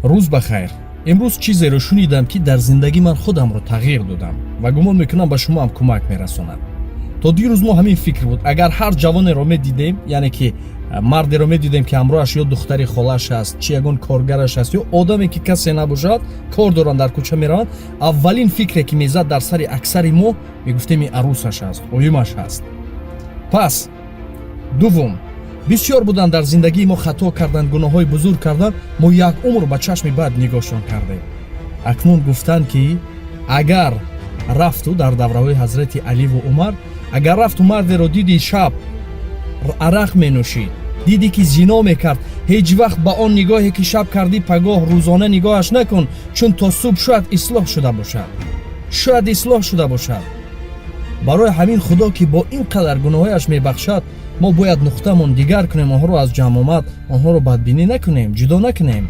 Рӯз ба хайр. Имрӯз чизеро шунидам, ки дар зиндагӣ ман худамро тағйир додам ва гумон мекунам, ба шумо ҳам кӯмак мерасонад. То дирӯз мо ҳамин фикр буд: агар ҳар ҷавонеро медидем, яъне ки мардеро медидем, ки ҳамроҳаш ё духтари холааш аст, чи ягон коргараш аст, ё одаме, ки касе набошад, кор доранд, дар кӯча мераванд, аввалин фикре, ки мезад дар сари аксари мо, мегуфтем: ин арӯсаш аст, оимаш аст. Пас дуввум, бисёр буданд, дар зиндагии мо хато карданд, гуноҳҳои бузург карданд, мо як умр ба чашми бад нигоҳшон кардем. Акнун гуфтанд, ки агар рафту дар давраҳои ҳазрати Аливу Умар, агар рафту мардеро диди, шаб арақ менӯшид, дидӣ, ки зино мекард, ҳеҷ вақт ба он нигоҳе, ки шаб кардӣ, пагоҳ рӯзона нигоҳаш накун, чун то субҳ шояд ислоҳ шуда бошад, шояд ислоҳ шуда бошад. Барои ҳамин Худо, ки бо ин қадар гуноҳҳояш мебахшад, мо бояд нуқтамон дигар кунем, онҳоро аз ҷамъомад, онҳоро бадбинӣ накунем, ҷудо накунем.